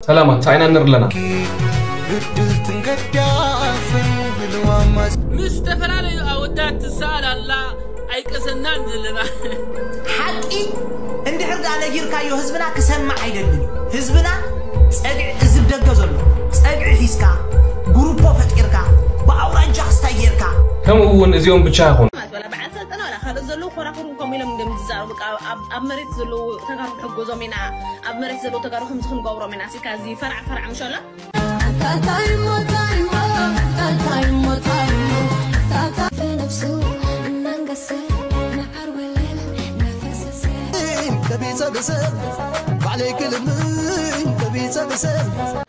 ሰላማት ሳይና ንር ኣለና። ምስ ዝተፈላለዩ ኣወዳት ትሰኣል ኣላ ኣይቀሰናን ዘለና። ሓቂ እንድሕር ደኣ ነጊርካዮ ህዝብና ክሰምዕ ኣይደልን እዩ። ህዝብና ጸግዒ፣ እዚ ደገ ዘሎ ጸግዒ ሒዝካ፣ ግሩፖ ፈጢርካ፣ ብኣውራጃ ክስታይ ጌርካ፣ ከምኡ እውን እዚኦም ብቻ ይኹን። ማለት ወላ በዓል ሰልጠና ወላ ካልኦት ዘለዉ ኮራኹር ከምኡ ኢሎም እዮም ዝዛረቡ። በቃ ኣብ- ኣብ መሬት ዘለዉ ተጋሩ ክንሕግዞም ኢና፣ ኣብ መሬት ዘለዉ ተጋሩ ከምዚ ክንገብሮም ኢና። ሲካ እዚ ፈራዕ ፈራዕ ምሸላ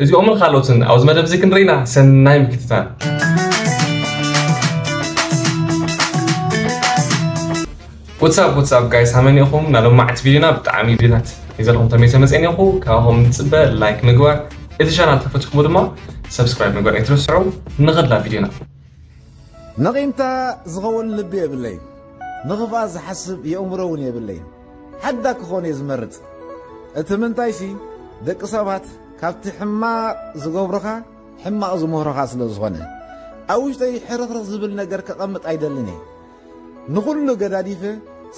እዚኦምን ካልኦትን ኣብዚ መደብ እዚ ክንርኢና ሰናይ ምክትታል። What's up, what's up, guys? ሃመን ኢኹም? ናሎም መዓት ቪዲዮና ብጣዕሚ ቪዲዮታት ይዘልኹም ተመይሰ መፅእን ኢኹ። ካብኹም ንፅበ ላይክ ምግባር፣ እቲ ቻናል ተፈትኹሞ ድማ ሰብስክራይብ ምግባር ኣይትረስዑ። ንኸድላ ቪዲዮና። ንቂምታ ዝኸውን ልቢ የብለይ፣ ንኽፍኣት ዝሓስብ የእምሮ እውን የብለይ። ሓዳ ክኾን እየ ዝመርጽ። እቲ ምንታይሲ፣ ደቂ ሰባት ካብቲ ሕማቕ ዝገብሩኻ ሕማቕ ዝምህሩኻ ስለ ዝኾነ፣ ኣብ ውሽጠይ ሕርኽርኽ ዝብል ነገር ከቐምጥ ኣይደልን እየ። ንኹሉ ገዳዲፈ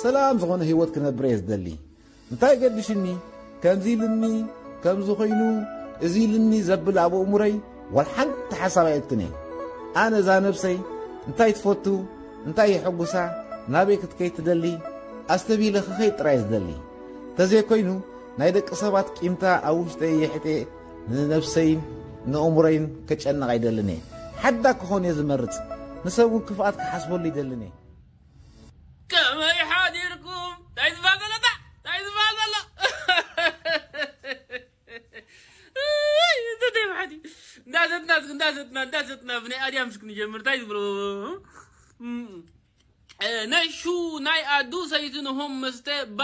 ሰላም ዝኾነ ህይወት ክነብር እየ ዝደሊ። እንታይ ገድሽኒ፣ ከምዚ ኢሉኒ፣ ከምዚ ኮይኑ፣ እዚ ኢሉኒ ዘብል ኣብ ኣእምሮይ ዋላ ሓንቲ ሓሳብ ኣየእቱን እየ። ኣነ እዛ ነብሰይ እንታይ ትፈቱ፣ እንታይ የሐጉሳ፣ ናበይ ክትከይድ ትደሊ፣ ኣስተብሂለ ክኸይድ ጥራይ ዝደሊ። ተዘይኮይኑ ናይ ደቂ ሰባት ቂምታ ኣብ ውሽጠይ የሕጤ ንነብሰይን ንእምሮይን ከጨንቕ ኣይደልን እየ። ሓዳ ክኾን እየ ዝመርጽ። ንሰብ እውን ክፍኣት ክሓስበሉ ይደልን እየ። ከመይ ሓዲርኩም? እንታይ ዝበሃል ዘሎ? እንታይ ዝበሃል ዘሎ? እይ፣ እንተ ደይ ሓዲ። እንዳሰትና፣ እንዳሰትና፣ እንዳሰትና፣ ብናይ ኣድያም እስኪ ንጀምር። እንታይ ዝብሎ? እም፣ እ፣ ነሹ ናይ ኣዱ ሰይትንሆም መስተ ባ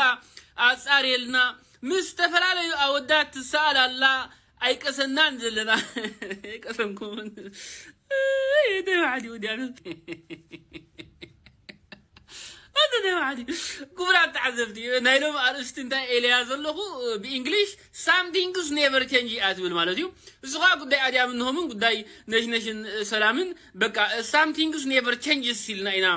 ኣጻርየልና። ምስ ዝተፈላለዩ ኣወዳት ትሰኣል ኣላ። ኣይቀሰናን ዘለና። ኣይቀሰንኩምን። እይ፣ እንታይ ባዕዲ ወዲያ ነው። ኣንተ እንታይ ባዕዲ። ክቡራት ተዓዘብቲ፣ ናይ ሎም ኣርእስቲ እንታይ ኤልያ ዘለኹ፣ ብእንግሊሽ፣ some things never change እያ ትብል ማለት እዩ። እሱ ኸዓ ጉዳይ ኣድያም እንሆምን ጉዳይ ነሽነሽን ሰላምን፣ በቃ፣ some things never changes ኢልና ኢና፣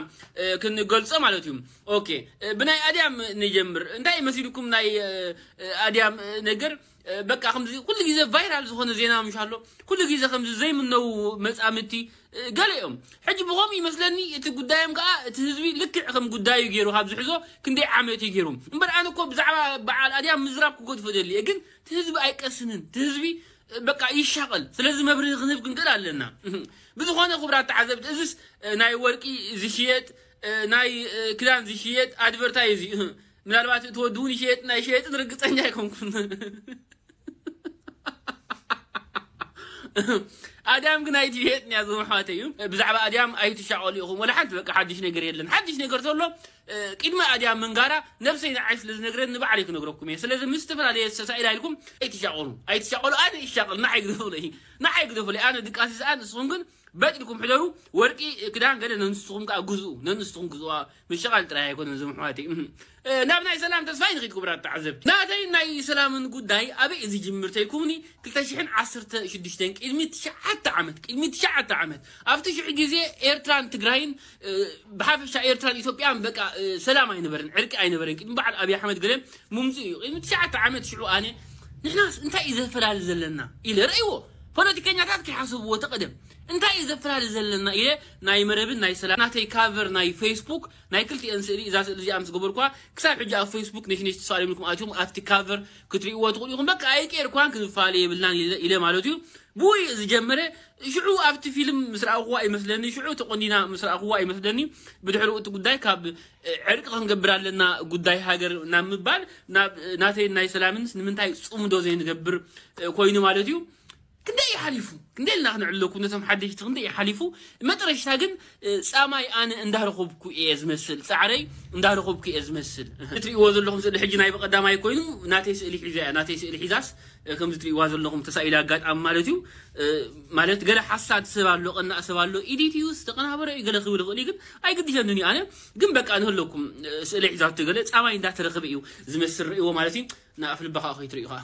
እ፣ ክንገልጾ ማለት እዩ። ኦኬ፣ እ፣ ብናይ ኣድያም ንጀምር። እንታይ መሲልኩም ናይ፣ እ፣ እ፣ ኣድያም፣ እ፣ ነገር? እ፣ በቃ ከምዚ ኩሉ ግዜ ቫይራል ዝኾነ ዜና ምሽ ኣሎ። ኩሉ ግዜ ከምዚ ዘይምነው መጻምድቲ፣ እ፣ ገለ እዮም። ሕጂ ብኸምኡ ይመስለኒ እቲ ጉዳዮም ከኣ እቲ ህዝቢ ልክዕ ከም ጉዳዩ ገይሩ ካብ ዝሕዞ ክንደይ ዓመት እዩ ገይሩ። እምበር ኣነ እኮ ብዛዕባ በዓል ኣድያም ምዝራብ ክገድፎ ደሊ እየ። ግን እቲ ህዝቢ ኣይቀስንን። እቲ ህዝቢ፣ እ፣ በቃ ይሻቐል። ስለዚ መብርሂ ክንህብ ክንክእል ኣለና። ብዝኾነ ክቡራት ተዓዘብቲ፣ እዚስ፣ እ፣ ናይ ወርቂ ዝሽየጥ፣ እ፣ ናይ፣ እ፣ ክዳን ዝሽየጥ ኣድቨርታይዝ እዩ። ምናልባት እቲ ወዲ እውን ይሸየጥን ኣይሸየጥን ርግጸኛ ኣይኮንኩን። ኣድያም ግን ኣይትሸየጥን እያ፣ እዞም ኣሕዋተይ እዩ። ብዛዕባ ኣድያም ኣይትሻቐሉ ኢኹም፣ ወላ ሓንቲ በቃ ሓድሽ ነገር የለን። ሓድሽ ነገር ተሎ፣ እ፣ ቅድሚ ኣድያም ምንጋራ ነብሰይ ንዓይ ስለ ዝነግረኒ ንባዕለይ ክነግረኩም እየ። ስለዚ ምስ ዝተፈላለየ ተሳኢላ ኢልኩም ኣይትሻቐሉ፣ ኣይትሻቐሉ። ኣነ ይሻቐል፣ ንዓይ ግደፉለይ፣ ንዓይ ግደፉለይ። ኣነ ድቃሲ ሰኣን፣ ንስኹም ግን በጢልኩም ሕደሩ። ወርቂ ክዳን ገለ ነንስኹም ከኣ ግዝኡ፣ ነንስኹም ግዝኡ። ምሽቓል ጥራይ ኣይኮነን እዞም ኣሕዋተይ። እህ። እ፣ ናብ ናይ ሰላም ተስፋይ ንኺድ ክቡራት ተዓዘብቲ። ናተይ ናይ ሰላምን ጉዳይ ኣበይ እዩ ዝጅምር ተይልኩምኒ፣ ክልተ ሽሕን ዓሰርተ ሽዱሽተን ቅድሚ ትሽዓተ ዓመት፣ ቅድሚ ትሽዓተ ዓመት ኣብቲ ሽዑ ግዜ ኤርትራን ትግራይን፣ እ፣ ብሓፈሻ ኤርትራን ኢትዮጵያን በቃ፣ እ፣ ሰላም ኣይነበረን፣ ዕርቂ ኣይነበረን። ቅድሚ በዓል ኣብይ ኣሕመድ ገለ ምምጽኡ እዩ። ቅድሚ ትሽዓተ ዓመት ሽዑ ኣነ ንሕናስ እንታይ እዩ ዘፈላሊ ዘለና ኢለ ርእይዎ። ፖለቲከኛታት ከይሓሰብዎ ተቐደም እንታይ እዩ ዘፈላሊ ዘለና ኢለ ናይ መረብን ናይ ሰላም ናተይ ካቨር ናይ ፌስቡክ ናይ ክልቲኤን ስእሊ፣ እዛ ስእሊ እዚኣ ምስ ገበርኳ ክሳብ ሕጂ ኣብ ፌስቡክ ነሽነሽ ትሳለምኩም ኣትዮም ኣብቲ ካቨር ክትርእይዎ ትኽእሉ ኢኹም። በቃ ኣይቀርኳን ክንፋለ የብልናን ኢለ፣ ኢለ ማለት እዩ። ብኡ እዩ ዝጀመረ። ሽዑ ኣብቲ ፊልም ምስ ረኣኹዋ ይመስለኒ፣ ሽዑ ተቖኒና ምስ ረኣኹዋ ይመስለኒ፣ ብድሕሪኡ እቲ ጉዳይ ካብ፣ እ፣ ዕርቂ ክንገብር ኣለና ጉዳይ ሃገር ናብ ምባል፣ ናብ፣ እ፣ ናተይን ናይ ሰላምንስ ንምንታይ ጽምዶ ዘይንገብር፣ እ፣ ኮይኑ ማለት እዩ። ክንደይ እዩ ሓሊፉ? ክንደይ ኢልና ክነዕልለኩም ነቶም ሓደሽቲ? ክንደይ እዩ ሓሊፉ? መጥረሽታ ግን፣ እ፣ ጻማይ ኣነ እንዳረኸብኩ እየ ዝመስል፣ ጻዕረይ እንዳረኸብኩ እየ ዝመስል። እትርእይዎ ዘለኹም ስእሊ ሕጂ ናይ ብቐዳማይ ኮይኑ ናተይ ስእሊ ሒዛ እያ። ናተይ ስእሊ ሒዛስ፣ እ፣ ከምዚ ትርእይዋ ዘለኹም ተሳኢላ ኣጋጣሚ ማለት እዩ። እ፣ ማለት ገለ ሓሳድ ሰብ ኣሎ፣ ቀናእ ሰብ ኣሎ፣ ኢዲት እዩ፣ ዝተቐናበረ እዩ፣ ገለ ክብል ይኽእል እዩ፣ ግን ኣይግድሸንን እዩ። ኣነ ግን በቃ ንህለኩም፣ እ፣ ስእሊ ሒዛቶ ገለ ጻማይ እንዳተረኸበ እዩ ዝመስል ርእይዎ ማለት እዩ። ንኣፍ ልባ ከዓ ከይትርእዩ ከዓ።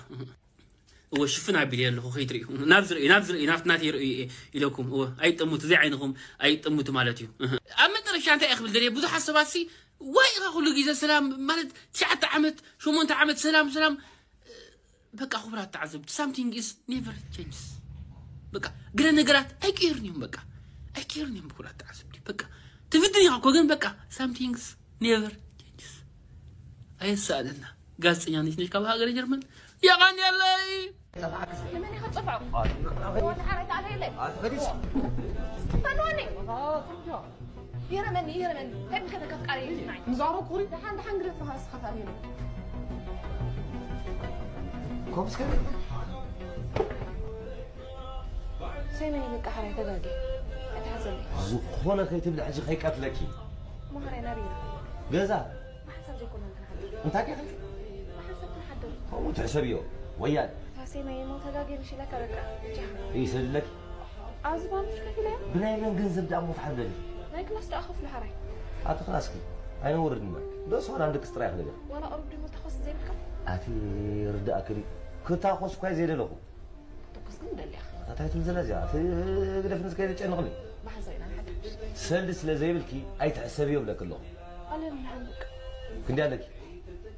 እወ ሽፍን ኣቢለ ኣለኹ ከይትርእዩ ናብ ዝርእዩ ናብ ዝርእዩ ናብቲ ናተይ ርእዩ እየ ኢለኩም እወ ኣይጠሙት እዚ ዓይንኹም ኣይጠሙት ማለት እዩ እህ። ኣብ መጨረሻ እንታይ እየ ክብል ደልየ ብዙሓት ሰባት ሲ ዋይ ኢኻ ኩሉ ግዜ ሰላም ማለት ትሽዓተ ዓመት ሸሞንተ ዓመት ሰላም ሰላም በቃ ክቡራት ተዓዘብቲ something is never changes በቃ ግለ ነገራት ኣይቅይርን እዮም በቃ ኣይቅይርን እዮም ክቡራት ተዓዘብቲ በቃ ትፍትን ኢኻ እኮ ግን በቃ something never changes ኣይሳኣነና ጋዜጠኛ ነሽ ነሽ ካብ ሃገረ ጀርመን የቐንየለይ መን ኢኻ ትጸፍዖ? ወዲ ሓራይ ተኣለየለይ። ኣትኸዲስ? ፈንወኒ። ይረመኒ ይረመኒ። ከብከ ተከፍቃሪ ይስማይ። ንዛሮ ኩሪ። ደሓን ደሓን ግደፍ በኻ እስኻ ተኣለየለይ። ኮምስከ? ሰመይ በቃ ሓራይ ተጋጊ። ኣይትሓዘለይ። ዝኾነ ከይትብሊ ሕጂ ከይቀትለኪ። ማህራይ ናበይ? ገዛ። ብሓንሳብ ዘይኮና ክንሓድር። እንታይ ከ? ብሓንሳብ ክንሓድር። ከምኡ ትሕሰብዮ። ወያል። ታሴመይ እሞ ተጋጊርሽ ኢለካ በቃ። ብቻ። ይሰድለኪ። ኣብዚ ባንክ ከፊለ። ብናይ መን ገንዘብ ደኣ ሞ ትሓድሪ? ናይ ክላስ ደኣ ከፍሎ ሓራይ። ኣቲ ክላስኪ። ኣይነውርድና። ደስ ዋላ እንድቅስ ጥራይ ክደለ። ዋላ ቅሩብ ድሞ ተኾስ ዘይብልካ? ኣቲ ርዳእክን ክታኾስ እኳ ዘይደለኹ። ትኩስ ግን ደልያ። ኣታ እንታይ ትብል ዘላ እዚኣ? እቲ ግደፍንስ ከይደ ጨንቕኒ። ብሓንሳብ ኢና ንሓድር። ሰልዲ ስለ ዘይብልኪ ኣይትሕሰብዮ ብለኪ ኣለኹ። ኣለኒ ንሓንብቅ። ክንደይ ኣለኪ?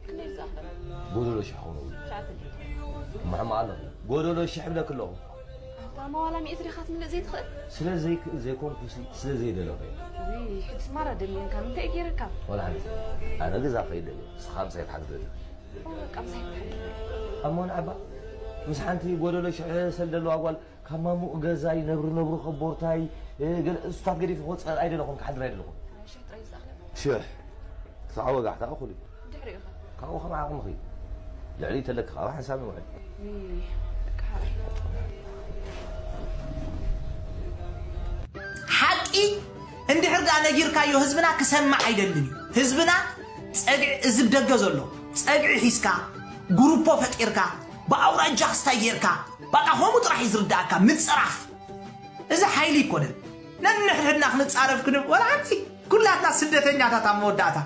ክንደይ ዝኣኽል? ጎደሎ ሽሕ ኾነ። ትሽዓተ ድዩ? ማሕማ ኣለኹ። ጎደሎ ሽሕ ብለኪ ኣለኹ። ኣታ ማዋላ ሚእቲ ዲኻ ትምልእ ዘይትኽእል? ስለ ዘይክእል ዘይኮንኩሲ ስለ ዘይደለኹ እየ። ውይ፣ ሕጅስ ማራ ደሚንካ፣ ምንታይ ገይረካ? ወላ ሓንቲ። ኣነ ገዛ ከይደ እየ። ንስኻ ምሳይ ትሓድር እየ። ኦ፣ በቃ ምሳይ ትሓድር። ኣሞ ንዓባ፣ ምስ ሓንቲ ጎደሎ ሽሕ ሰልዲ ኣለዋ ጓል፣ ካብ ማሙቕ ገዛ ይነብሩ ነብሩ ከቦርታይ፣ እ፣ ገለ እሱታት ገዲፉ ክወፅእ ኣይደለኹን፣ ክሓድር ኣይደለኹን። ሽሕ ጥራይ ዝኣኽለ። ሽሕ። ክሳዕ ወጋሕታ እኹል እዩ። ድሕሪኡ ኸ? ካብኡ ከም ዓቕምኺ። ልዕሊ ተለኪ ካብ ሓንሳብ ንውዕል። ውይ፣ ደቂ ሓራይ። ሓቂ እንድሕር ደኣ ነጊርካዮ ህዝብና ክሰምዕ ኣይደልን እዩ። ህዝብና ጸግዒ፣ እዚ ብደገ ዘሎ ጸግዒ ሒዝካ፣ ግሩፖ ፈጢርካ፣ ብኣውራጃ ክስታይ ጌርካ፣ በቃ ከምኡ ጥራሕ እዩ ዝርድኣካ፣ ምጽራፍ። እዚ ሓይሊ ኣይኮነን። ነንሕድሕድና ክንጻረፍ ክንብ-፣ ወላ ሓንቲ ኩላትና ስደተኛታት ኣብ መወዳእታ።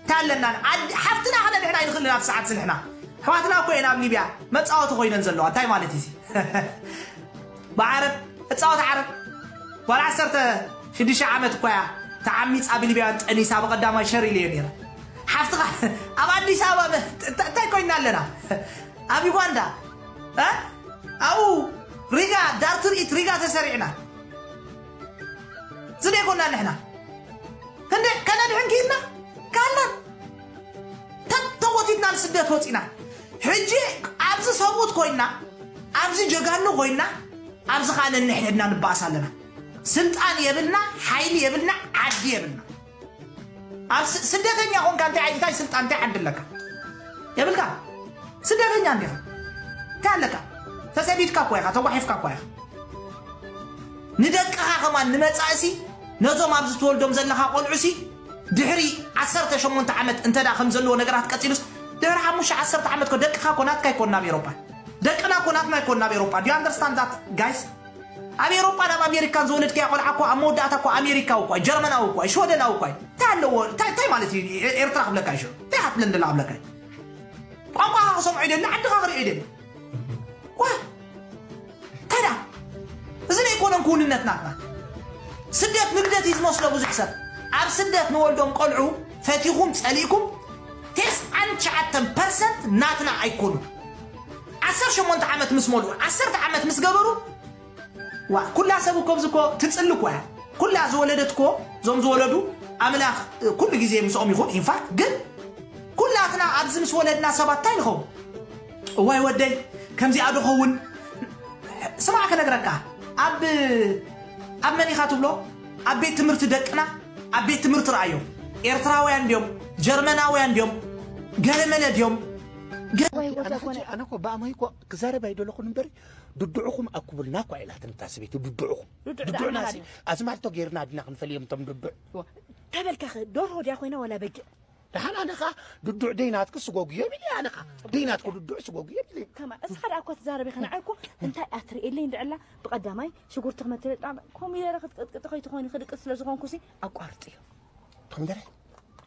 እንታይ ኣለና? ዓዲ-፣ ሓፍትና ከነድሕና ኣይንኽእልን ኣብ ሰዓት እዚ ንሕና። ኣሕዋትና እኮ እየን ኣብ ሊብያ መጻወቲ ኮይነን ዘለዋ። እንታይ ማለት እዩ እዚ? ብዓረብ እጻወት ዓረብ። ጓል ዓሰርተ ሽዱሽተ ዓመት እኮ እያ ተዓሚጻ ብሊብያውያን ጠኒሳ ብቐዳማይ ሸር ኢለዮ ነይረ። ሓፍትኻ ኣብ ኣዲስ ኣበባ መ-፣ እታ-፣ እንታይ ኮይንና ኣለና? ኣብ ዩጋንዳ፣ እ? ኣብኡ ሪጋ ዳር ትርኢት ሪጋ ተሰሪዕና። እዚ ደይኮና ንሕና። ክንደይ ከነድሕን ክኢልና? ካላን። ተተጎቲትና ንስደት ወጺና። ሕጂ ኣብዚ ሰብኡት ኮይና፣ ኣብዚ ጀጋኑ ኮይና፣ ኣብዚ ኸኣ ነንሕድሕድና ንባኣስ ኣለና። ስልጣን የብልና፣ ሓይሊ የብልና፣ ዓዲ የብልና። ኣብ ስ-፣ ስደተኛ ኾንካ እንታይ፣ እንታይ ስልጣን፣ እንታይ ዓዲ ኣለካ? የብልካ። ስደተኛ እንዲኻ። እንታይ ኣለካ? ተሰዲድካ እኮ ኢኻ፣ ተጓሒፍካ እኮ ኢኻ። ንደቅኻ ከማን ንመጻእሲ፣ ነዞም ኣብዚ ትወልዶም ዘለኻ ቆልዑሲ፣ ድሕሪ ዓሰርተ ሸሞንተ ዓመት እንተ ደኣ ከም ዘለዎ ነገራት ቀጺሉስ፣ ድሕሪ ሓሙሽተ ዓሰርተ ዓመት እኮ ደቅኻ እኮ ናትካ ኣይኮን ናብ ኤውሮጳ። ደቅና እኮ ናትና ኣይኮን ናብ ኤውሮጳ። Do you understand that, guys? ኣብ ኤውሮጳን ኣብ ኣሜሪካን ዝወለድካዮ ቆልዓ እኮ ኣብ መወዳእታ እኮ ኣሜሪካዊ እኮ እዩ፣ ጀርመናዊ እኮ እዩ፣ ሽወደናዊ እኮ እዩ። እንታይ ኣለዎ? እንታይ፣ እንታይ ማለት እዩ? ኤ-፣ ኤርትራ ክብለካ እዩ ሽዑ። እንታይ እያ ትብለኒ ዘላ ክብለካ እዩ። ቋንቋኻ ክሰምዖ ይደሊ፣ ዓድኻ ክርእዮ ይደሊ። ዋ! እንታይ ደኣ? እዚ ዘይኮነን ክውንነት ናትና። ስደት ንግደት እዩ ዝመስሎ ብዙሕ ሰብ። ኣብ ስደት ንወልዶም ቆልዑ ፈቲኹም ጸሊእኩም፣ ተስዓን ትሽዓተን ፐርሰንት ናትና ኣይኮኑን። ዓሰርተ ሸሞንተ ዓመት ምስ መሉ፣ ዓሰርተ ዓመት ምስ ገበሩ፣ ዋ፣ ኩላ ሰብ እኮ ኣብዚ እኮ ትጽሊ እኮ እያ። ኩላ ዝወለደት እኮ፣ እዞም ዝወለዱ፣ ኣምላኽ ኩሉ ግዜ ምስኦም ይኹን። ኢንፋክት ግን ኩላትና ኣብዚ ምስ ወለድና ሰባት እንታይ ንኸውን? እዋይ ወደይ፣ ከምዚኣ ዶ ኸውን? ስማዕ ክነግረካ፣ ኣብ፣ ኣብ መን ኢኻ ትብሎ? ኣብ ቤት ትምህርቲ ደቅና፣ ኣብ ቤት ትምህርቲ ረኣዮም። ኤርትራውያን ድዮም? ጀርመናውያን ድዮም? ገለመለ ድዮም? ገ- ወይ፣ ወይ፣ ኣነ ወይ፣ ሕጂ፣ ወይ። ኣነ እኮ ብኣማይ እኮ ክዛረብ ኣይደለኹን እምበሪ፣ ድድዑኹም ኣኩብልና እኳ ኢላትኒ እታ ሰበይቲ፣ ድድዑኹም። ድድዑ ድድዑና ደኣ ሲ፣ መን እዩ? ኣዝማልቶ ጌርና ድና ክንፈልዮም እቶም ድድዑ? ዋ፣ ተበልካ ኸ፣ ደርሆ ድያ ኮይና ዋላ በጊዕ? ደሓን ኣነ ኸኣ ድዱዕ ደይናትኪ ስጎጉ የብል እየ፣ ኣነ ኸኣ ደይናትኩ ድዱዕ ስጎጉ የብል እየ። ከማ፣ እስኻ ደኣ እኮ ትዛረብ ኢኻ፣ ንዓይ እኮ እንታይ እያ ትርእየለይ እንድዕላ፣ ብቐዳማይ ሽጉርቲ ክመትለጥ፣ ኮሚደረ ክትቅጥቅጢ ከይትኾኒ ክድቅስ ስለ ዝኾንኩሲ ኣቋርጽዮ። ኮሚደረ?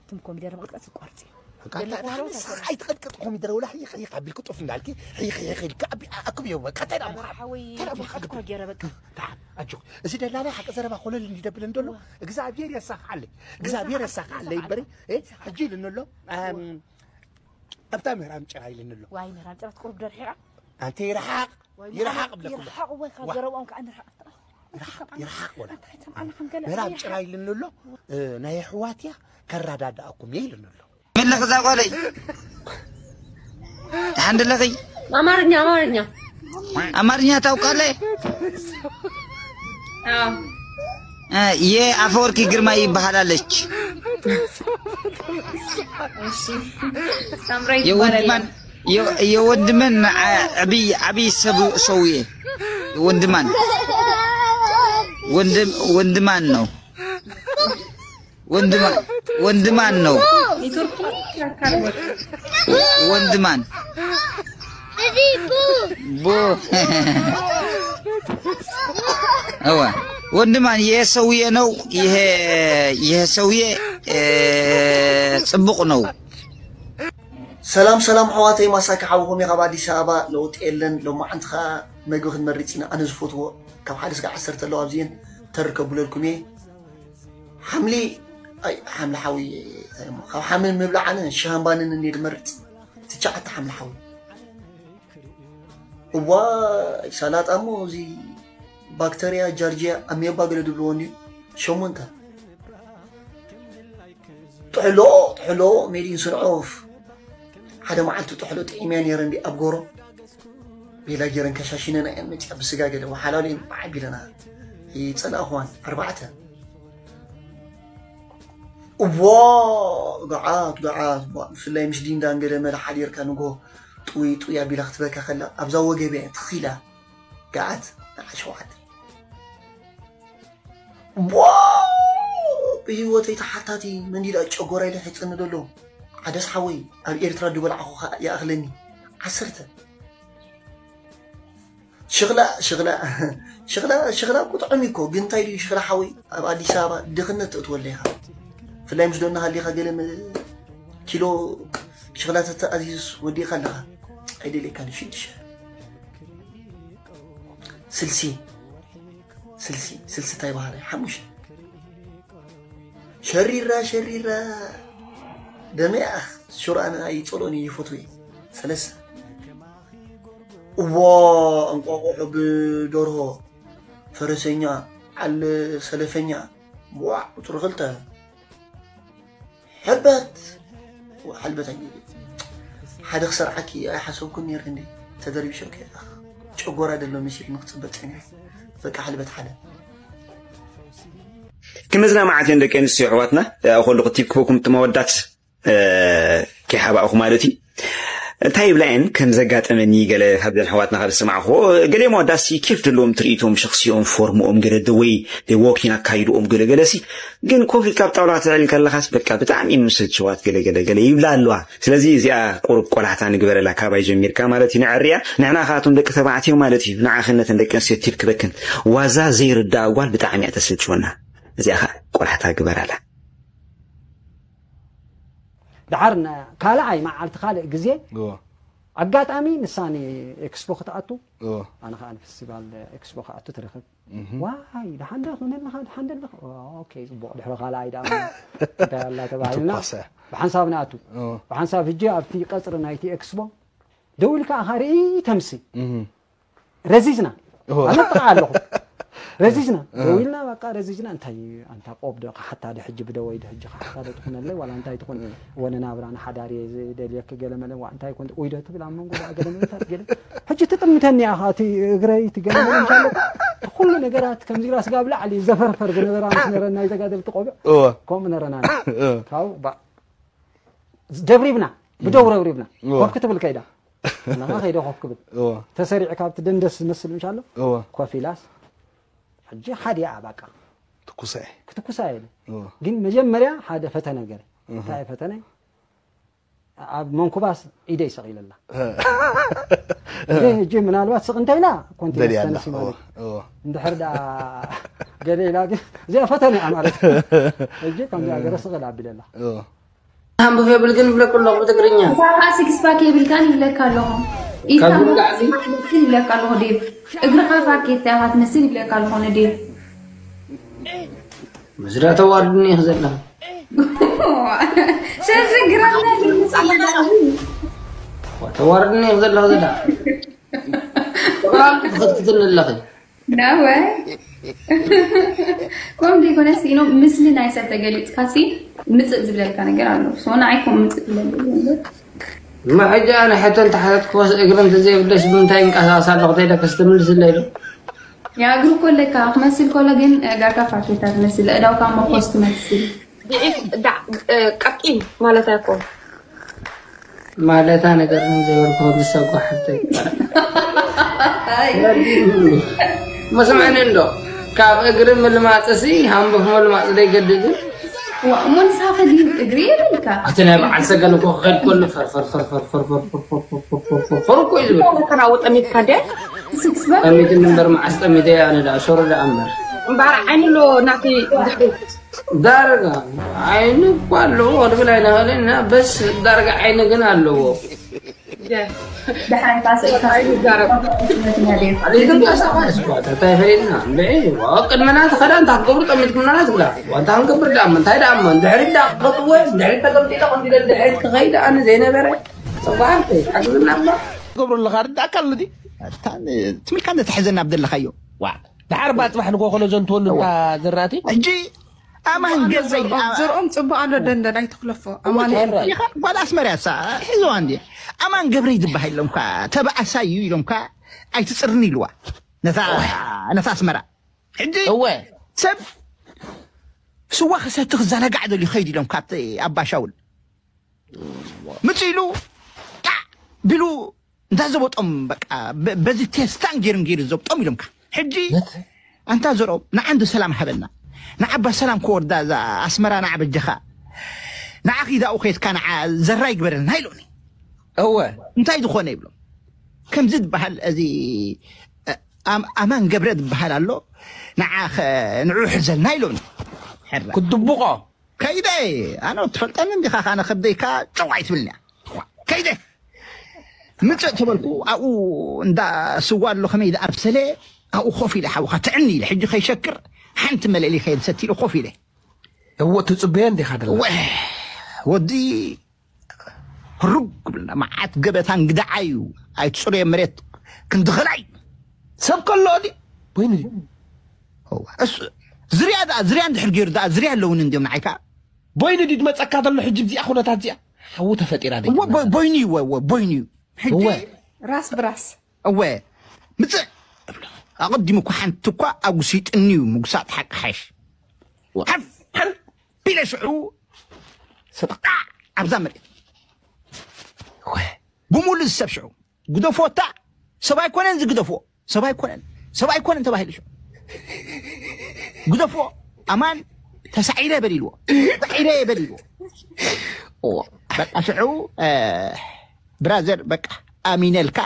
እቶም ኮሚደረ ምቕጥቃጥ ዝቋርጽ እዩ። በቃ፣ ደለኹ ማለት ንስኻ ኣይትቐጥቀጥ ኮሚደረ ወላ ሕይኽ ሕይኽ ኣቢልክ ጡፍ እንዳልኪ፣ ሕይኽ ሕይኽ ኢልካ ኣቢ-፣ ኣኩብዮ በቃ። እንታይ ደኣ ምኻ? ሓወይ እንታይ ደኣ ምኻ? ሓቂ እኮ ገይረ በቃ። ደሓን፣ ኣጆኺ። እዚ ደላላይ ሓቂ ዘረባ ኮለል እንዲደብል እንደሎ፣ እዋ። እግዚኣብሔር የሳኽዓለይ። እግዚኣብሔር የሳኽዓለይ። የሳኽዓለይ እምበሪ፣ እ፣ ሕጂ ኢሉኒ ኣሎ። እም፣ ኣብታ ምህራም ጭራ ኢሉኒ ኣሎ። ዋይ፣ ምህራም ጭራ ትቁርብ ዶ ርሒቓ? ኣንቲ ይርሓቕ፣ ዋይ፣ ይርሓቕ ይርሓቕ እብለኩም። ይርሓቕ ወይ ካብ ዋ። ዘረብኦም ከዓ ንርሓቕ። ይርሓቕ፣ ይርሓቕ ወላ። ኣነ ከም ገለ ምህራም ይርሓቕ። ጭራ ኢሉኒ ኣሎ። እ፣ ናይ ኣሕዋት እያ፣ ከረዳድኣኩም እየ ኢሉኒ ኣሎ። መለኽ እዛ ጓለይ። ደሓን ደለኺ? አማርኛ፣ አማርኛ። አማርኛ ታውቃለህ? አዎ። እ፣ የአፈወርቂ ግርማ ይባሃላለች። እሺ። ሳምራይ የወንድማን፣ ይባላል። የ-፣ የወንድምን ዓ-፣ ዓብይ፣ ዓብይ ሰብ፣ ሰውዬ። ወንድማን። ወንድም፣ ወንድማን ነው። ወንድማ-፣ ወንድማን ነው። ኔትወርክ ያካል ወ-፣ ወንድማን። ቡ-፣ እወ፣ ወንድማን፣ ይሄ ሰውዬ ነው። ይሄ፣ ይሄ ሰውዬ፣ እ፣ ጽቡቅ ነው። ሰላም ሰላም ኣሕዋተይ፣ ማሳኪ ሓውኹም እየ ካብ ኣዲስ ኣበባ። ለውጢ የለን፣ ሎማዓንቲ ኸዓ መግቢ ክንመርፅ ኢና። ኣነ ዝፈትዎ ካብ ሓደ ስጋዕ ዓሰርተ ኣለዋ ኣብዚአን ተር ከብለልኩም እየ። ሓምሊ፣ ኣይ፣ ሓምሊ ሓዊ፣ እንታይ እሞ፣ ካብ ሓምሊ ምብላዕ ኣነ ሽሃምባንን እንድየ ዝመርፅ። ትሽዓተ ሓምሊ ሓዊ። እዋይ፣ ሰላጣ እሞ፣ እዚ ባክተርያ፣ ጃርጂያ፣ ኣሜባ ገለ ዝብልዎ እንድዩ። ሸሞንተ። ጥሕሎ፣ ጥሕሎ፣ ሜድ ኢን ስንዖፍ። ሓደ መዓልቲ ጥሕሎ ጥዒመያ ነይረ እንዲ ኣብ ጎሮ። ቤላ ገይረን ከሻሽነና እየን መፅያ ብስጋ ገለ ወሓላሉ እየን በዓ ኣቢለና። ይፀላእኽዋን። ኣርባዕተ። እዋ፣ ዱዓት፣ ዱዓት፣ እዋ፣ ብፍላይ ምስ ዲንዳን ገለ መለ ሓዲርካ ንጎ ጥውይ ጥውይ ኣቢላ ክትበካ ከላ ኣብዛ ወገብያ እያ ትኺላ። ገዓት፣ ንዓ ሸውዓተ። ዋው! ብህይወተይ ተሓታቲ መንዲዳ ጨጎራይ ልሕጽኒ ዘሎ። ዓደስ ሓወይ፣ ኣብ ኤርትራ ድበላዕኹኻ ይኣኽለኒ። ዓሰርተ። ሽኽላ፣ ሽኽላ፣ ሽኽላ፣ ሽኽላ እኮ ጥዑም እዩ እኮ፣ ግን እንታይ ድዩ ሽኽላ ሓወይ? ኣብ ኣዲስ ኣበባ ድኽነት ተእትወለ ኢኻ። ብፍላይ ምስ ዶና ሃሊኻ ገለ መ-፣ ኪሎ ሽኽላ ተተኣዚዙስ ወዲእኻ ኣለኻ። ኣይደልየካን እዩ፣ ሽዱሽተ። ስልሲ፣ ስልሲ፣ ስልሲ እንታይ በሃለ? ሓሙሽተ። ሸሪራ፣ ሸሪራ፣ ደመይ ኣኽ፣ ሹር ኣነ ኣይጸልኦን እየ፣ ይፈትዎ እየ። ሰለስተ። እዋ፣ እንቋቑሖ ብደርሆ፣ ፈረሰኛ፣ ዓል ሰለፈኛ፣ ዋዕ፣ ቁጽሪ ክልተ። ሕልበት! ዋ፣ ሕልበት ኣይ-፣ ሓደ ክሰርዓኪ ኣይሓሰብኩን ነይረ እንዴ? ተደርቢሸኪ፣ ኣኽ፣ ጨጎራ ደሎ መሲሉ ንክጽበ ጸኒሐ። በቃ ሕልበት ሓደ። ክመዝና መዓት እየን ደቂ ኣንስትዮ ኣሕዋትና፣ እ፣ ከለኹ ቲፕ ክበኩም ትመወዳት፣ እ፣ ከይሓባእኹ ማለት እዩ። እንታይ ይብላ እየን ከም ዘጋጠመኒ ገለ ካብዘን ኣሕዋትና ካብ ዝሰማዕኹ፣ ገለ መወዳሲ ኬፍ ደለዎም ትርኢቶም፣ ሸኽሲኦም፣ ፎርምኦም፣ ገለ ደወይ፣ ደይ ዎኪን ኣካይድኦም፣ ገለ ገለ ሲ ግን ኮፍ ኢልካ ኣብ ጣውላ ክትዕልል ከለኻስ በቃ ብጣዕሚ እየን መሰልቸዋት፣ ገለ ገለ ገለ ይብላ ኣለዋ። ስለዚ እዚኣ ቁሩብ ቆላሕታ ንግበረላ፣ ካባይ ጀሚርካ ማለት እዩ። ንዕርያ ንሕና ከኣቶም ደቂ ተባዕትዮ ማለት እዩ። ንዓኽን ነተን ደቂ ኣንስትዮ ቲፕ ክበክን፣ ዋዛ ዘይርዳኣ ጓል ብጣዕሚ እያ ተሰልችወና። እዚኣ ኸኣ ቆላሕታ ግበራላ። ደሓር ን-፣ ካልኣይ መዓልቲ ካልእ ግዜ እዎ። ኣጋጣሚ ንሳ ንኤክስፖ ክትኣቱ፣ እዎ። ኣነ ኸኣ ንፌስቲቫል ኤክስፖ ክኣቱ ትረኽብ። እህ። ዋይ፣ ደሓን ዶ ክብለኒ ኸኣ፣ ደሓን ዶ ኣለኻ? ኦ፣ ኦኬ፣ ጽቡቕ። ድሕሪ ካልኣይ ደኣ እንታይ ኣላ ተባሂልና፣ ትኳሰ። ብሓንሳብ ንኣቱ። እዎ። ብሓንሳብ፣ ሕጂ ኣብቲ ቀጽሪ ናይቲ ኤክስፖ ደው ኢልካ ኢኻ ርኢ ተምሲ። እህ። ረዚዝና። እዎ። ኣነ ጥቓ ኣለኹ። ረዚዝና። እህ። ደው ኢልና፣ በቃ፣ ረዚዝና። እንታይ፣ ኣንታ ቆብ ዶ ክሓታ ዶ፣ ሕጂ ብደወይ ዶ፣ ሕጂ ክሓታ ዶ ትኹነለይ፣ ዋላ እንታይ ትኹን፣ እህ። ወነ ናብራ ንሓዳር እየ ዝደልየኪ፣ ገለ መለ፣ ዋ፣ እንታይ ኮን፣ ውይ ዶ ትብል፣ ኣብ መንጎ ደኣ ገለ መለ፣ እንታይ ገለ። ሕጂ ትጥምተኒ ኢኻ፣ እቲ እግረይ፣ እቲ ገለ መለ፣ እንታይ ኣሎ። ኩሉ ነገራት ከምዚ ኢላ ስጋብ ላዕሊ ዘፈርፈር ዝነበራ ምስ ነረና፣ ናይ ዘጋደልቲ ቆብዕ፣ እዎ። ከምኡ ነረና። እህ። ካብኡ፣ ባ-፣ ደብሪብና፣ ብደው ረብሪብና። እዎ። ኮፍ ክትብል ከይዳ። ናኻ ከይደ ኮፍ ክብል። እዎ። ተሰሪዕ ካብቲ ደንደስ ዝመስል ምሽ ኣሎ? እዎ። ኮፍ ኢላስ፣ ሕጂ ሓዲኣ በቃ። ትኩሳ እየ። ክትኩሳ እየ ኢለ። እዎ። ግን መጀመርያ ሓደ ፈተነ ገለ። እህ። እንታይ ፈተነ? ኣብ መንኩባስ ኢደይ ሰቒለላ። እ። ኢደይ ሕጂ ምናልባት ስቕ እንተ ኢላ፣ ኮንቲነስ ደልያ ተነሲ ኣላ። ማለት። እዎ፣ እዎ። እንድሕር ደኣ ገለ ኢላ ግን፣ እዚኣ ፈተነ እያ ማለት። ሕጂ ከምዚኣ እህ። ገለ ስቕ ኢላ ኣቢለላ። እዎ። ሃንቡፍ የብልክን ይብለኩ ኣለኹ ብትግርኛ። ሳኻ ሲክስ ፓክ የብልካን ይብለካ ኣለኹ። ኢድካ ካብዚ መውዳእቲ ላዕሊ ትመስል ይብለካ ኣለኹ ዴቭ። እግርኻ ፋርኬታ ኢኻ ትመስል ይብለካ ኣለኹ ንዴቭ። ምስዳ ተዋርድኒ ኢኽ ዘለኻ። ሸዚ ግራና ይምጻለና። ተዋርድኒ ኢኽ ዘለኻ ዘዳ። ተዋርድ ትኽትክትኒ ኣለኺ። ናወ ከም ዘይኮነስ ኢኖ ምስሊ ናይ ሰብ ተገሊጽካ ሲ ምጽእ ዝብለልካ ነገር ኣሎ። ሶ ንዓይ ከም ምጽእ ትብለሉ። እማ ሕጂ ኣነ ሕቶ እንተሓተትኩ እግሪ እንተዘይብለሽ ብምንታይ ይንቀሳቐስ ኣለኹ ተይለክስ ትምልስለይ ዶ? ያ እግሪ እኮ ኣለካ ክመስል ከሎ ግን ጋካ ፋርኬታ ትመስል፣ እዳውካ መኾስ ትመስል። ድዒት ዳ- እ፣ ቀጢን ማለት ኣይኮን። ማለታ ነገር ዘይበልኩ ዝሰጓ ሕቶ መስማዕኒ እንዶ ካብ እግሪ ምልማፅሲ ሃንቡፍ ምልማፅ ዘይገድድን ዋ እሞ ንስኻ ከዲ እግሪ የብልካ። ኣቲ ናይ በዓል ሰገን እኮ ክኸድ ከሉ ፈርፈርፈርፈርፈርፈርፈርፈርፈርፈር እኮ እዩ ዝብል ተናወጠ ሚትካ ደ ስክስ በር ጠሚትን እምበር መዓስ ጠሚተ ኣነ ዳ ሸሮ ዳ እምበር እምበኣር ዓይኑ ኣሎ ናቲ ድሕሪት ዳርጋ ዓይኒ እኮ ኣለዎ ድብል ኣይንኽእልን ኢና በስ ዳርጋ ዓይኒ ግን ኣለዎ ድሕራይ ካሰኢካ ይዛረብ ኣቤት እንዳሳባስ ኳ እንታይ ፈይድና እንድዒ ቅድመና ትኸዳ እንታይ ክትገብሩ ጠሚትኩምና ትብላ ዋንታ ክንገብር ዳሞ እንታይ ዳሞ እንድሕሪ ዳ ክፈጥዎ እንድሕሪ ተቀምጢለ ከምዚ ኢለ እንድሕሪ ክኸይድ ኣነ ዘይነበረ ፅቡቅ ሓፍተይ ሓግዝና እባ ገብሩ ኣለኻ ርዳእካ ኣሎ ድዩ ትሚልካ እንተትሕዘና ኣብ ዘለኻዮ ዋ ድሓር ባ ፅባሕ ንጎ ከሎ ዘንትወሉ እታ ዘራእቲ ሕጂ ኣማን ገብረይ ዘርኦም ጽቡቅ ኣሎ ደንደን ኣይትኽለፎ ኣማን ኢኻ ጓል ኣስመርያ ሳ ሒዝዋ እንዲ ኣማን ገብረይ ዝበሃል ኢሎምካ ተባእሳይ እዩ ኢሎምካ ኣይትፅርኒ ኢልዋ ነታ ነታ ኣስመራ ሕጂ እወ ሰብ ስዋ ክሰቲ ክዘናጋዕ ደልዩ ከይድ ኢሎም ካብቲ ኣባ ሻውል ምፅ ኢሉ ጣዕ ቢሉ እንዳ ዘበጦም በቃ በ- በዚ ቴስታን ገይሩ ገይሩ ዘብጦም ኢሎምካ ሕጂ ኣንታ ዘርኦም ንዓንዱ ሰላም ሃበና ንዓባ ሰላም ክወርዳ እዛ ኣስመራ ንዓ በጀኻ ንዓ ኺዳኡ ከየትካ ንዓ ዘራ ይግበረልና ኢሎኒ እወ እንታይ ዝኾነ ይብሎም ከምዚ ዝበሃል እዚ ኣም- ኣማን ገብረ ዝበሃል ኣሎ ንዓ ኸ- ንዑ ሕዘልና ኢሎኒ ሕራ ክድብቆ ከይደ ኣነ ትፈልጠኒ እንዲኻ ካነ ከብደይካ ጨው ኣይትብልንያ ከይደ ምፅእ ተበልኩ ኣብኡ እንዳ ስዋ ኣሎ ከመይ ዝኣብሰለ ኣብኡ ኮፍ ኢለ ሓውኻ ትዕኒ ኢለ ሕጂ ከይሸክር ሓንቲ መለሊ ከየድሰት ኢለ ኮፍ ኢለ እዎ ትፅበዮ እንዲኻ ደላ ወ- ወዲ ሩግ ክብልና መዓት ገበታ እንግዳዓ እዩ ኣይትፅሩዮ መሬት ክንድኸላይ ሰብ ከሎ ዲ ወይኒ ድዩ እሱ ዝርያ ደኣ ዝርያ እንድሕር ገይሩ ደኣ ዝርያ ኣለውን እንዲዮም ንዓይካ ቦይኒ ድዩ ትመፀካ ዘሎ ሕጂ ብዚኣ ኩነታት እዚኣ ሓዉ ተፈጢራ ደይ እወ፣ ቦ- ቦይኒ እዩ እወ፣ እወ፣ ቦይኒ እዩ ሕጂ እወ። ራስ ብራስ እወ ምፅእ እብሎ ኣቐዲሙ እኳ ሓንቲ እኳ ኣጉሲጥኒ እዩ ምጉሳጥ ሓቂ ሓሽ ሓፍ ሓፍ ቢለ ሽዑ ሰጣ ኣብዛ መሬት እወ ብሙሉ ዝሰብ ሽዑ ግደፎ እታ ሰብ ኣይኮነን ዝግደፎ ሰብ ኣይኮነን ሰብ ኣይኮነን ተባሂሉ ሽዑ ግደፎ ኣማን ተሳዒረ በል ኢልዎ ተሳዒረ በል ኢልዎ በቃ ሽዑ ብራዘር በቃ ኣሚነልካ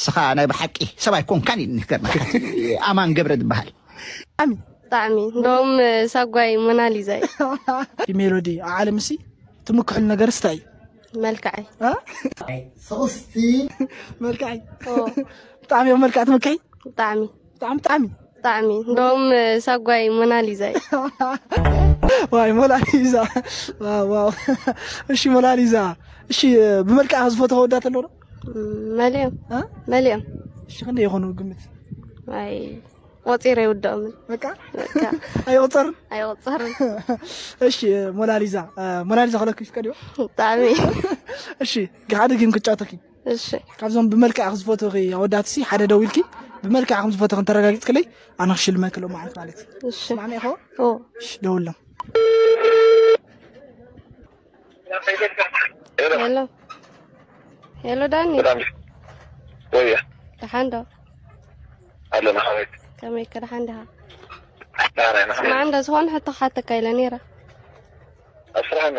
ስኻ ናይ ብሓቂ ሰብ ኣይኮንካን ኢልኒ ገርመካ ኣማን ገብረ ዝበሃል ብጣዕሚ እንደውም ሳጓይ ሞናሊዛ እዩ ሜሎዲ ኣብ ዓለም ሲ ትምክሕሉ ነገር ስታይ እዩ መልክዐይ እ? ሶስቲ መልክዐይ ብጣዕሚ ኣብ መልክዕ ትምክሒ ብጣዕሚ ብጣዕሚ ብጣዕሚ ብጣዕሚ እንደውም ሳጓይ ሞናሊዛ እዩ ዋይ ሞናሊዛ ዋው ዋው እሺ ሞናሊዛ እሺ ብመልክዓ ዝፈትዎ ወዳት ኣሎ ዶ መሊኦም እ? መሊኦም እሺ ክንደይ ይኾኑ ግምት ኣይ ቆፂረ ይውድኦምን በቃ በቃ ኣይቆፀርን ኣይቆፀርን እሺ ሞናሊዛ እ፣ ሞናሊዛ ክለኩ ይፍቀድ እዩ ብጣዕሚ እሺ ሓደ ጌም ክጫወተኪ እሺ ካብዞም ብመልክዕ ዝፈትወኺ ኣወዳትሲ ሓደ ደው ኢልኪ ብመልክዕ ከም ዝፈትወ እንተረጋጊፅክለይ ኣነ ክሽልመኪ ሎማዓንቲ ማለት እዩ እሺ ስማዕኒ ኢኹ ኦ እሺ ደውሎም ሄሎ ሄሎ ዳኒ ሰላም ወየ ደሓን ዶ ኣለና ሓወት ከመይ ከ ደሓን ዲኻ ናራይ ናራይ ስማዕ እንዶ ዝኾነ ሕቶ ክሓተካ ኢለ ነይረ ኣስራና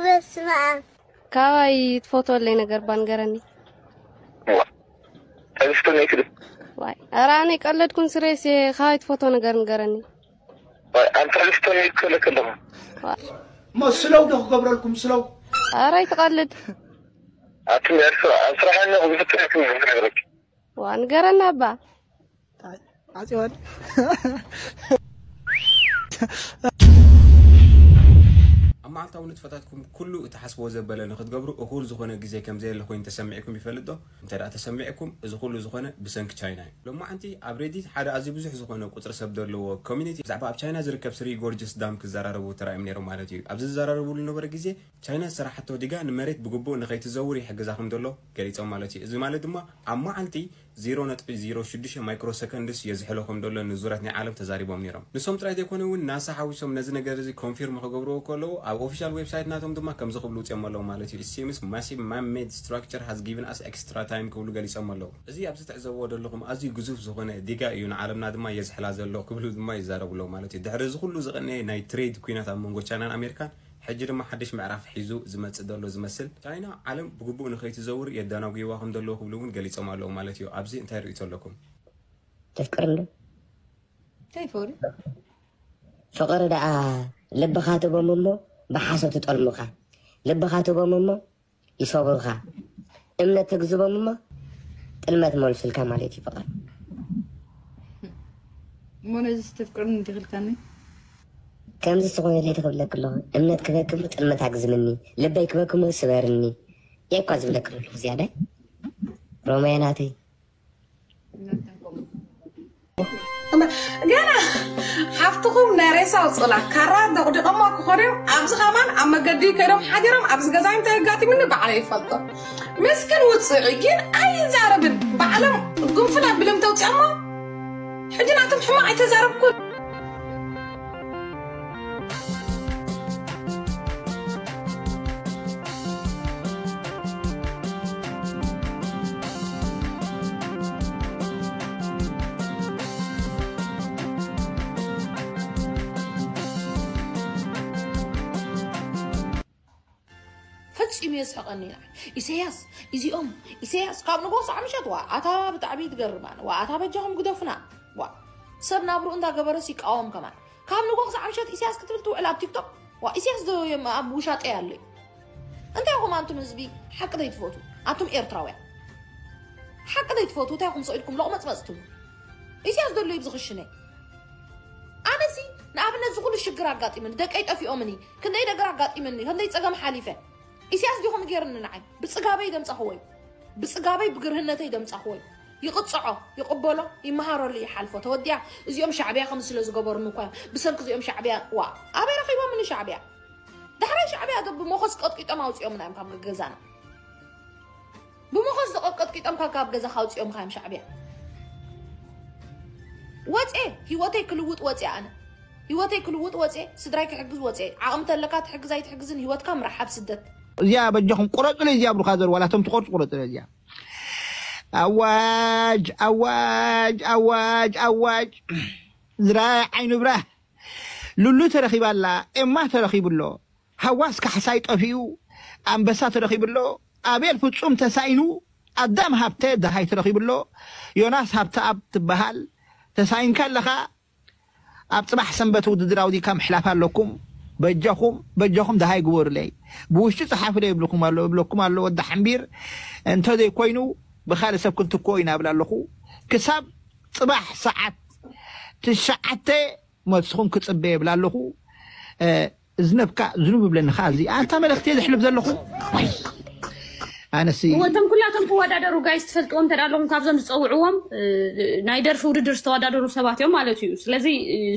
በስመ ኣብ ካባይ ትፈትወለይ ነገር ባ ንገረኒ ተግስቶ ነይክድ ዋይ ኧረ ኣነ ይቀለድኩን ስሬስ ካባይ ትፈትዎ ነገር ንገረኒ ኣንተ ተግስቶ ነይክለክ ኣለኹ እሞ ስለው ዶ ክገብረልኩም ስለው? ኧረ ኣይትቐልድ። ኣቲ ኣብ ስራሕና ዝፍትረክም ዝነግረክ ዋ ንገረና እባ። ዓጺዋን። ኣብ መዓልታዊ ንጥፈታትኩም ኩሉ እትሓስብዎ ዘበለ ንክትገብሩ እኹል ዝኾነ ግዜ ከም ዘየለ ኮይኑ ተሰሚዕኩም ይፈልጥ ዶ? እንተ ደኣ ተሰሚዕኩም፣ እዚ ኩሉ ዝኾነ ብሰንኪ ቻይና እዩ። ሎማዓንቲ ኣብ ሬዲት ሓደ ኣዝዩ ብዙሕ ዝኾነ ቁጽሪ ሰብ ዘለዎ ኮሚኒቲ ብዛዕባ ኣብ ቻይና ዝርከብ ስሪ ጎርጅስ ዳም ክዘራረቡ ተራእዮም ነይሮም ማለት እዩ። ኣብዚ ዝዘራረብሉ ዝነበረ ግዜ ቻይና ዝሰራሓቶ ዲጋ ንመሬት ብግቡእ ንኸይትዘውር ይሕግዛ ከም ዘሎ ገሊጾም ማለት እዩ። እዚ ማለት ድማ ኣብ መዓልቲ ዜሮ ነጥቢ ዜሮ ሽዱሽተ ማይክሮ ሰከንድስ የዝሕሎ ከም ዘሎ ንዙራት ናይ ዓለም ተዛሪቦም ነይሮም። ንሶም ጥራይ ዘይኮነ እውን ናሳ ሓዊሶም ነዚ ነገር እዚ ኮንፊርም ክገብርዎ ከለዉ ኣብ ኦፊሻል ዌብሳይት ናቶም ድማ ከምዚ ክብሉ ውፅኦም ኣለዉ ማለት እዩ። It seems massive man-made structure has given us extra time ክብሉ ገሊጾም ኣለዉ። እዚ ኣብዚ ትዕዘብዎ ዘለኹም ኣዝዩ ግዙፍ ዝኾነ ዲጋ እዩ ንዓለምና ድማ የዝሕላ ዘሎ ክብሉ ድማ ይዛረቡ ኣለዉ ማለት እዩ። ድሕሪ እዚ ኩሉ ዝቐነየ ናይ ትሬድ ኩናት ኣብ መንጎ ቻይናን ኣሜሪካን ሕጂ ድማ ሓድሽ ምዕራፍ ሒዙ ዝመጽእ ዘሎ ዝመስል፣ ቻይና ዓለም ብግቡእ ንኸይትዘውር የደናጉይዋ ከም ዘለዉ ክብሉ እውን ገሊጾም ኣለዉ ማለት እዩ። ኣብዚ እንታይ ርእይቶ ኣለኩም? ተፍቅር እንዶ እንታይ ፍቕሪ? ፍቕሪ ደኣ ልብኻ ትቦም እሞ ብሓሶት ይጠልሙኻ። ልብኻ ትቦም እሞ ይሰብሩኻ። እምነት ተግዝቦም እሞ ጥልመት መልሱልካ ማለት እዩ ፍቕሪ። እሞ ነዚ ተፍቅርኒ እንዲኽልካኒ? ከምዚ ዝኾነ ለይቲ ክብለክ ኣለኹ። እምነት ክበክሞ ጥልመት ኣግዝምኒ፣ ልበይ ክበክሞ ስበርኒ። የኳ ዝብለክ ዘለኹ ዝያዳይ ሮማየ ናተይ። ገና ሓፍትኹም ናይ ሬሳ ኣውፅኡላ ካራ ደቑዲቖማ ክኾኑ እዮም። ኣብዚ ከማን ኣብ መገዲ ከይዶም ሓዲሮም ኣብዚ ገዛ እንታይ ኣጋጢሙኒ ባዕለይ ይፈልጦ። ምስኪን ውፅዒ ግን ኣይዛረብን። ባዕሎም ጉንፍል ኣቢሎም ተውፅኦሞ። ሕጂ ናቶም ሕማቕ ኣይተዛረብኩን። ፈጺሙ የስሕቐኒ ኢና። ኢሰያስ እዚኦም ኢሰያስ ካብ ንጎ ክሳዕ ምሸት ዋ ኣታ ብጣዕሚ ትገርም ኣነ ዋ ኣታ በጃኹም ግደፉና ዋ ሰብ ናብርኡ እንዳገበረስ ይቃወም ከማን ካብ ንጎ ክሳዕ ምሸት ኢሰያስ ክትብል ትውዕል ኣብ ቲክቶክ ዋ ኢሰያስ ዶ እዮም ኣብ ውሻጠ ያለዩ እንታይ ኢኹም ኣንቱም ህዝቢ ሓቂ ዘይትፈቱ ኣቱም ኤርትራውያን ሓቂ ዘይትፈቱ እንታይ ኢኹም ስቕ ኢልኩም ሎቕመጽመጽ ትብሉ ኢሰያስ ዘሎ እዩ ብዝኽሽነ ኣነሲ ንኣብነት ዝኹሉ ሽግር ኣጋጢምኒ ደቀይ ጠፊኦምኒ ክንደይ ነገር ኣጋጢምኒ ክንደይ ጸገም ሓሊፈ ኢሳያስ ዲኹም ገይርኒ ንዓይ ብጽጋበይ ደምጻኽዎ እዩ ብጽጋበይ ብግርህነተይ ደምጻኽዎ እዩ ይቕጽዖ ይቕበሎ ይመሃረሉ ይሓልፎ ተወዲኣ እዚኦም ሻዕብያ ከም ስለ ዝገበሩኒ እኳ እዮም ብሰንኪ እዚኦም ሻዕብያ ዋ ኣበይ ረኺቦምኒ ሻዕብያ ዳሕራይ ሻዕብያ ዶ ብመኾስ ቀጥቂጦም ኣውጺኦምና እዮም ካብ ገዛና ብመኾስ ዝቐቀጥቂጦም ካብ ካብ ገዛ ካውፅኦም ካዮም ሻዕብያ ወፅኤ ህይወተይ ክልውጥ ወፅኤ ኣነ ህይወተይ ክልውጥ ወፅኤ ስድራይ ክሕግዝ ወፅኤ ዓቕሚ ተለካ ትሕግዝ ኣይትሕግዝን ህይወትካ ምራሕ ኣብ ስደት እዚኣ በጃኹም ቁረፁለይ እዚኣ ብሩኻ ዘር ዋላ እቶም ትቆርፁ ቁረፁለይ እዚኣ ኣዋጅ ኣዋጅ ኣዋጅ ኣዋጅ ኣዋጅ ዝራይ ዓይኑ ብራህ ሉሉ ተረኺባ ኣላ ኤማ ተረኺቡ ኣሎ ሃዋስ ካሕሳይ ጠፊኡ ኣንበሳ ተረኺቡ ኣሎ ኣቤል ፍጹም ተሳኢኑ ኣዳም ሃብተ ደሃይ ተረኺቡ ኣሎ ዮናስ ሃብተኣብ ትበሃል ተሳኢንካ ኣለኻ ኣብ ጽባሕ ሰንበት ውድድር ኣውዲካ ምሕላፍ ኣለኩም በጃኹም በጃኹም ደሃይ ግበሩለይ ብውሽጢ ጸሓፉለይ ይብልኩም ኣሎ ይብለኩም ኣሎ ወዲ ሓምቢር እንተዘይኮይኑ ብኻልእ ሰብ ክንትክኦ ኢና እብል ኣለኹ ክሳብ ጽባሕ ሰዓት ትሽዓተ መልስኹም ክጽበ የብል ኣለኹ። እዝነብካ ዝኑብ ይብለኒ ከኣ እዚ ኣንታ መልእኽቲ እየ ዘሕልፍ ዘለኹ። ኣነሲ እወ እቶም ኩላቶም ክወዳደሩ ጋይስ ትፈልጥዎም እንተ ኣለኹም ካብዞም ዝፀውዕዎም ናይ ደርፊ ውድድር ዝተወዳደሩ ሰባት እዮም ማለት እዩ። ስለዚ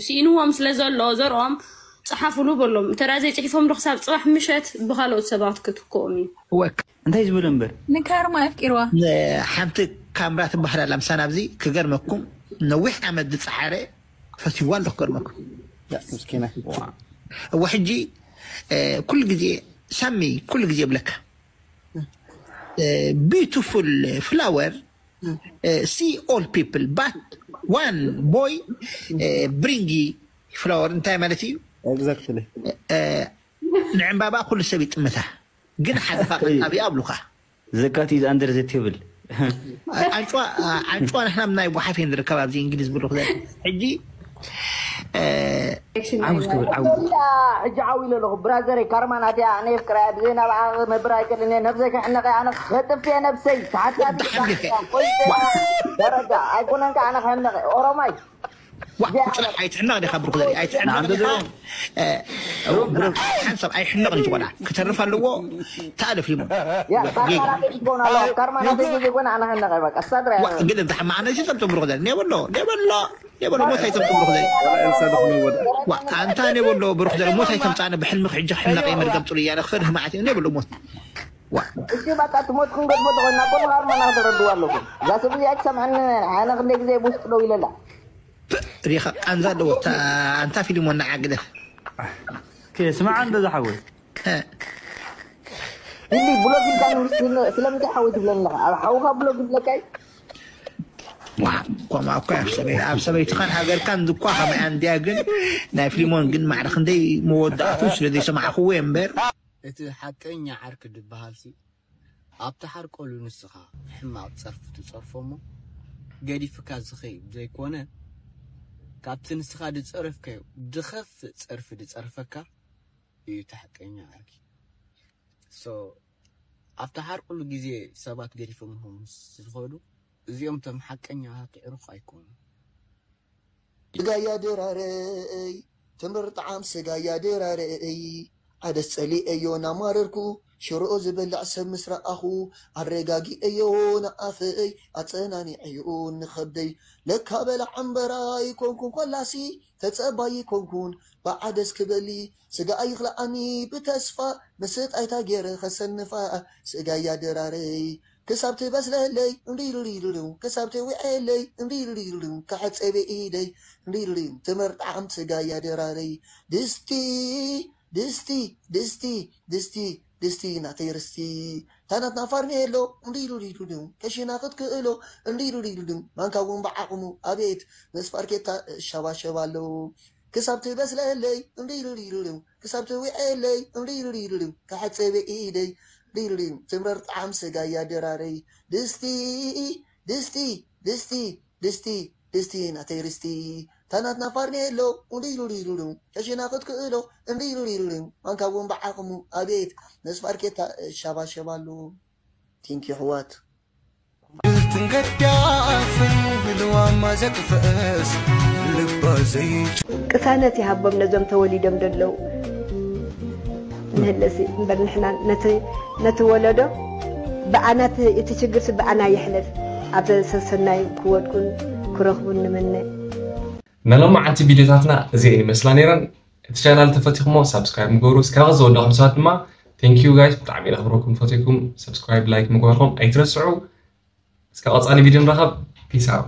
ስኢንዎም ስለ ዘሎ ዘርኦም ፀሓፉሉ በሎም። እንተ ዘይፅሒፎም ዶ ክሳብ ፅባሕ ምሸት ብካልኦት ሰባት ክትክኦም እዩ። እወ እንታይ ዝብል እምበር ንካርማ ኣፍቂርዋ ሓንቲ ካምራ ትበሃል ኣላ ምሳና ኣብዚ ክገርመኩም ነዊሕ ዓመት ዝፀዓረ ፈትዋ ኣሎ ክገርመኩም ምስኪና እዋ ሕጂ ኩሉ ግዜ ሳሚ ኩሉ ግዜ ብለካ beautiful flower see all people but one boy bring flower እንታይ ማለት እዩ ንዕምባባ ኩሉ ሰብ ይጥምታ ግን ሓደ ፋ ቀጣቢ ኣብሉካ ዘካት is under the table ኣንጭዋ ኣንጭዋ ንሕና ናይ ጓሓፍ እየ ንርከብ ኣብዚ እንግሊዝ ብሉክ ሕጂ ዓውስ ክብል ዓው ሕጂ ዓው ኢለ ኣለኹ ብራዘረይ ካርማ ናትያ ኣነ የፍቅራያ ብዘይ ናብኣ ክነብር ኣይክእልን እየ ነብሰይ ክሕነቀ ኣነ ክጥፍ እየ ነብሰይ ተሓታቢ ተሓቢርካ። ደረጃ ኣይኮነን ከ ኣነ ክሕነቀ ኦሮማይ ዋ ጥራሕ ኣይትሕነቕ ዲኻ ብሩክ ዘርኢ ኣይትሕነቕ ዲኻ ሓንሳብ ኣይሕነቕ ንዝቆዳ ክተርፍ ኣለዎ ተኣለፍ ሊሞ ያ ካርማ ናተይ ክትኮን ኣለዋ ካርማ ናተይ ዘይኮነ ኣነ ክሕነቀ በቃ ሳድራ ግን እዛ ሕማቕ ነሲ ሰብ ትብሩክ ዘርኢ ኔበሎ ኔበሎ ኔበሎ ሞት ኣይተምፅእ ብሩክ ዘርኢ ኤልሳ ድኹም ይወዳ ዋ ኣንታ ኔበሎ ብሩክ ዘርኢ ሞት ኣይተምፃነ ብሕልሚ ክሕጂ ክሕነቕ እየ መርገም ጥሩ እያ ንክፈርህ መዓት እዩ ኔበሎ ሞት ዋ እሺ በቃ ትሞት ክንገድፎ ተኾይና ብመሃርማ ናክተረድዋ ኣለኹም እዛ ሰብ እዚኣ ትሰምዐኒ ኣነ ክንደይ ግዜ ብውስጥ ደው ኢለላ ሪኻ ቃንዛ ኣለዎ ኣንታ ፊልም ወናዓ ግደፍ ስማዓ እንደዛ ሓወይ ኢሊ ብሎግ ኢልካ ስለምንታይ ሓወይ ትብለኒ ኣለኻ ኣብ ሓውኻ ብሎግ ይብለካ እዩ ዋ ኮማ እኮ ኣብ ሰበይ ኣብ ሰበይትኻን ሃገርካን ድኳ ከማያ እንድያ ግን ናይ ፊልሞን ግን ማዕረ ክንደይ መወዳእቱ ስለ ዘይሰማዕኽዎ እየ እምበር እቲ ሓቀኛ ዓርኪ ድበሃልሲ ኣብቲ ሓርቀሉ ንስኻ ሕማቕ ጸርፊ ትጸርፎ እሞ ገዲፍካ ዝኸይድ ዘይኮነ ካብቲ ንስኻ ድጸረፍካዮ ድኸፍእ ጸርፊ ድጸርፈካ እዩ እቲ ሓቀኛ ዓርኪ። So ኣብቲ ሓርቀሉ ግዜ ሰባት ገዲፎምኹም ምስ ዝኸዱ እዚኦም እቶም ሓቀኛታት ኣዕሩኽ ኣይኮኑን። ስጋያ ድራረይ ትምር ጣዕም ስጋያ ድራረይ ዓደስ ጸሊኤዮ ናማረርኩ ሽሮኦ ዝበልዕ ሰብ ምስ ረኣኹ ኣረጋጊኤዮ ንኣፈይ ኣጸናኒዐዮ ንኸብደይ ለካ በላዕ እምበራ ይኮንኩን ኮላሲ ተጸባይ ይኮንኩን ብዓደስ ክበሊ ስጋ ኣይኽልኣኒ ብተስፋ ምስጥ ኣይታ ገይረ ከሰንፋ ስጋያ ድራረይ ክሳብ ትበስለለይ እንዲልዲልዱ ክሳብ ትውዕለይ እንዲልዲልዱ ክሕፀበ ኢደይ እንዲልዲል ትምር ጣዕም ስጋ ያደራረይ ድስቲ ድስቲ ድስቲ ድስቲ ድስቲ ናተይ ርስቲ ታናትና ፋርኔሎ እንዲልዲልዱ ከሽና ክትክእሎ እንዲልዲልዱ ማንካ እውን ብዓቕሙ ኣቤት ምስ ፋርኬታ እሻባሸብ ኣለዉ ክሳብ ትበስለለይ እንዲልዲልዱ ክሳብ ትውዕለይ እንዲልዲልዱ ክሕፀበ ኢደይ ዲልዲል ትምረር ጣዕም ስጋ ያደራረይ ድስቲ ድስቲ ድስቲ ድስቲ ድስቲ ናተይ ርስቲ ታናትና ፋርኔሎ እንዲልዲልዱ ከሽና ክትክእሎ እንዲልዲልዱ ማንካ እውን ብዓቕሙ ኣቤት ነስፋርኬታ ሻባሸባሉ ቲንኪ ሕዋት ትንገዳፍን ብልዋማ ዘጥፍእስ ልባ ዘይጭ ቅሳነት ይሃቦም ነዞም ተወሊዶም ደለዉ ንህለሲ እምበር ንሕና ነቲ ነቲ ወለዶ ብኣና እቲ ችግርሲ ብኣና ይሕለፍ ኣብ ሰሰናይ ክወድቁን ክረኽቡን ንምነ ናይ ሎማዓንቲ ቪድዮታትና እዚአን ይመስላ ነይረን። እቲ ቻናል ተፈቲኹሞ ሳብስክራይብ ምግበሩ። እስካብ ዝወዳኹም ሰባት ድማ thank you guys ብጣዕሚ ኢና ክብረኩም ፈትየኩም። ሳብስክራይብ ላይክ ምግባርኩም ኣይትረስዑ። እስካብ ቀፃሊ ቪድዮ ንራኸብ። Peace out።